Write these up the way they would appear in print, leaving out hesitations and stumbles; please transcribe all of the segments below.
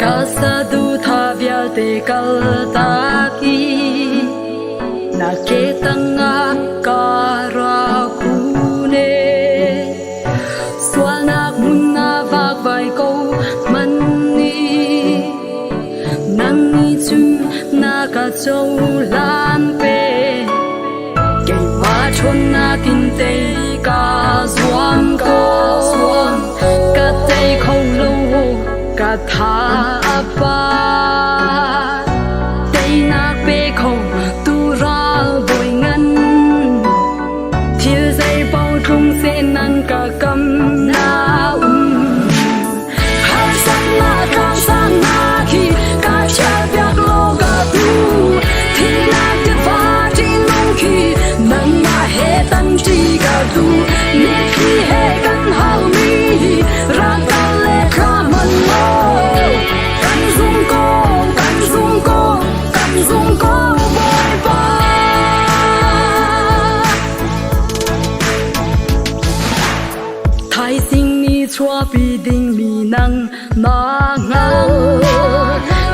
Ka saduhthah vialte kaltak i na ke tangah ka ra kun ee. Sualnak hmun ah vakvai ko hmanh ni nang nih cun na ka cohlan pe. Keimah ṭhawnnak in tei kaa zuam ko. Ka tei kho lo, ka tha a ba. Teinak pe kho tu ralbawi ngan. Thil zeipaoh tlung seh nan ka kam na um. Harsatnak tlangsangnak hi ka chiahpiak law ka tu. Thihnak tiva ṭihnung khi nangmah he tanṭi ka duh. Mitthli he kan halmi hi rak kal le thla hmanh law. Kan zum ko, kan zum ko, kan zum ko Bawipa. Thaizing ni chuahpi dingmi nang na hngal.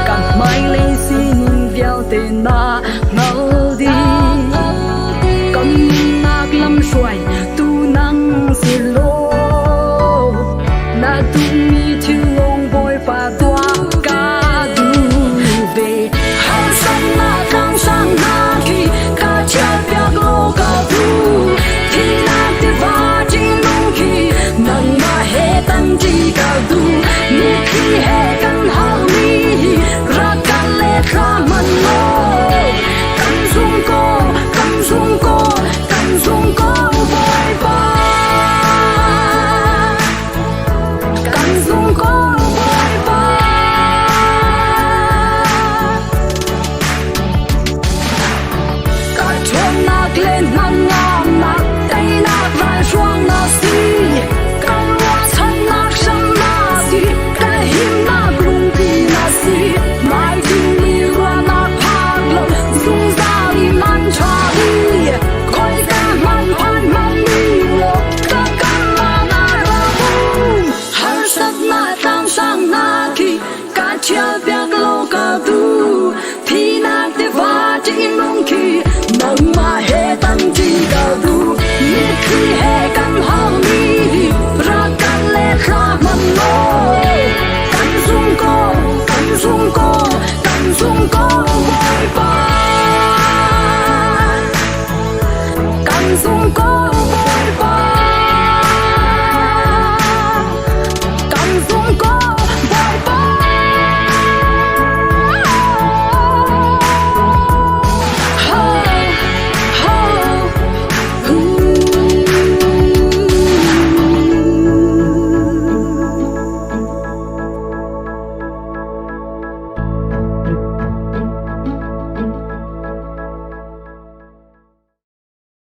Ka hmailei sining vialte na hngal dih. Kan nunnak lamhruai tu nang si law. Na duhmi thil lawng Bawipa tuah ka duh ve. Harsatnak tlangsang hna khi ka chiahpiak law ka duh. Thihnak tiva ṭihnung khi nangmah he tanṭi ka duh. Mitthli he.